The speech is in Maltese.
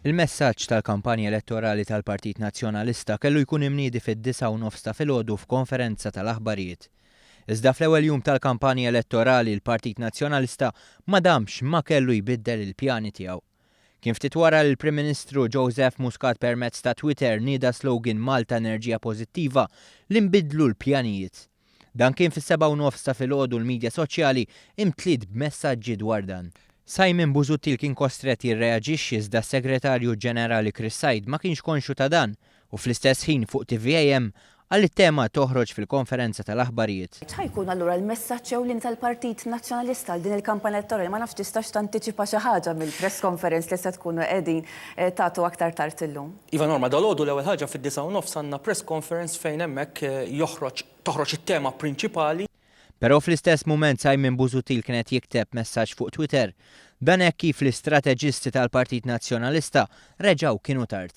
Il-messaġġ tal-kampanja elettorali tal-Partit Nazzjonalista kellu jkun imniedi fid-9:30 ta' filgħodu f'konferenza tal-aħbarijiet. Iżda fl-ewwel jum tal-kampanja elettorali l-Partit Nazzjonalista ma damx ma kellu jbiddel il-pjani tiegħu. Kien ftit wara li l-Prim Ministru Joseph Muscat permezz ta' Twitter nieda slogan "Malta Enerġija Pożittiva" li nbidlu l-pjanijiet. Dan kien fis-7:30 ta' filgħodu, l-midja soċjali imtliet b'messaġġi dwar dan. Simon Busuttil kien kostret jirreaġixxi, iżda s-Segretarju Ġenerali Chris Said ma kienx konxu ta' dan u fl-istess ħin fuq TVAM għal it-tema toħroġ fil-konferenza tal-aħbarijiet. X'ħa jkun allura l-messaġġ ewlieni tal-Partit Nazzjonalista għal din il-kampanja elettorali? Ma nafx tistax tantiċipa xi ħaġa mill-press conference li se tkunu qegħdin tagħtu aktar tard illum. Iva Norma, dalgħodu l-ewwel ħaġa fid-9:30 għandna press conference fejn hemmhekk joħroġ toħroġ it-tema prinċipali. Però fl-istess mument Simon Busuttil kien qed jikteb messaġġ fuq Twitter. Dan hekk kif l-istrateġisti tal-Partit Nazzjonalista reġgħu kienu tard.